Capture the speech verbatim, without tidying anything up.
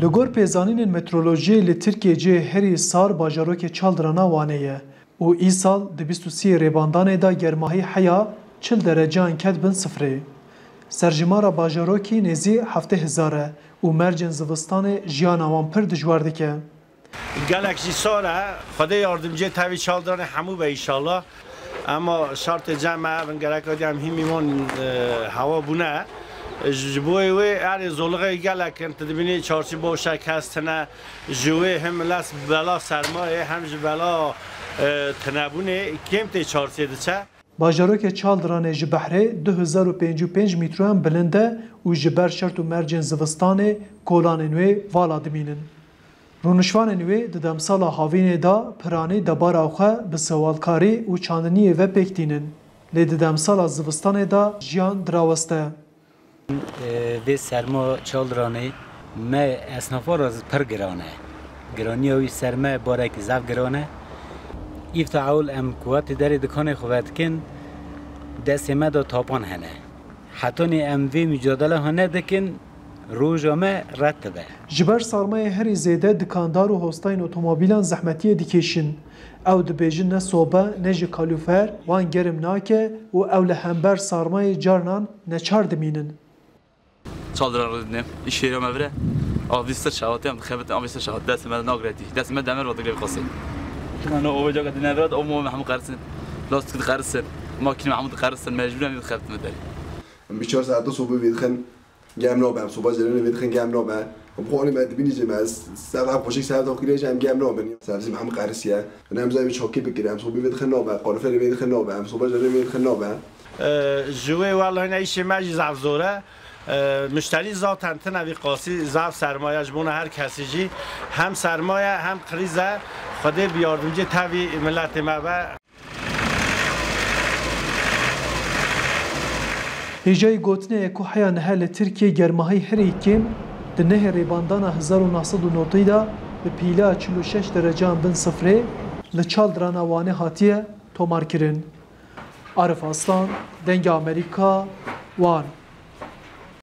Li gor pêzanînên meteorolojiyê li Tirkiyê cihê herî sar bajarokê Çaldirana Wanê ye û îsal di bîst û sê rêbandanê de germahî heya çil dereceyan ket bin sifrê. Serjimara bajarokî nêzî heftê hezar e û mercên zivistanê jiyana wan pir dijwar dike. Gelek jî sar e. Xwedê yardimciyê tevî Çaldiranê hemû be înşallah. Ema şertê cem e, bin gereka dî em hîmî wan, e, hewa bûne. Ji, ji bo wê erê zolixê gelek in. Tu dibînî çarçî baş e, kes tine. Ji wê hem les bela sermayê hem ji bela, e, tinebûnê kêm tê çarçê diçe. Bajarokê Çaldiranê ji behrê du hezar û pêncî û pênc mîtroyan bilind e û ji ber şert û mercên zivistanê kolanên wê vala dimînin. Rûnişvanên wê di demsala havînê de piranî debara xwe bi sewalkarî û çandiniyê ve pêk tînin. Lê di demsala zivistanê de jiyan diraweste. Vê serma Çaldiranê me esnafa re pir giran e. Giraniya wî ser me barekî zaf giran e. Îfta ewil em ku hatî derê dikanê xwe vedikin, destê me de tapan hene. Hetanî em vê micadeleha nedikin, roja me red dibe. Ji ber sarmayê herî zêde dikandar û hostayên otomobîlan zehmetiyê dikêşin. Ew dibêjin ne sobe ne jî kalûfer wan germ nake û ew li hember sarmayê carinan neçar dimînin. Çaldiran re didinem. Îşê me vire. Avî sir şawatê em dixebitin, avî sir şawat. Destê me nagretî. Destê me demir ve digre qasê. Tuna no ove caka dine vire, o mo me hemû qerisin. Lastik diqerisin. Makîne me hemû diqerisin. Mecbûren dixebitin me derê. Em bi çar saet sobê vê dixin. Gem nabe, em soba cerenê vê dixin gem nabe. Em xwe anî me dibînî jî me, s-, ser ev xweşik ser dawkirê jî em gem nabin. Sebzî me hemû qerisiye. Em zayê çakî bikir, em sobê vê dixin nabe, qaliferê vê dixin nabe, em soba cerenê vê dixin nabe. Ee, ji wê wellahî ne îşê me jî zaf zor e. Ee, muşterî zaten tine vî qasî zaf sermaye ji bona her kesî jî. Hem sermaye hem krîz e. Xwedê bi yardimcî tevî miletê me be. Hêjayî gotinê ye ku heya niha li Tirkiyê germahî herî kêm di nehê rêbandana hezar û neh sed û notî de bi pîleya çil û şeş dereceyan bin sifrê li Çaldirana Wanê hatiye tomarkirin. Arif Aslan, Dengê Amerîka, Wan.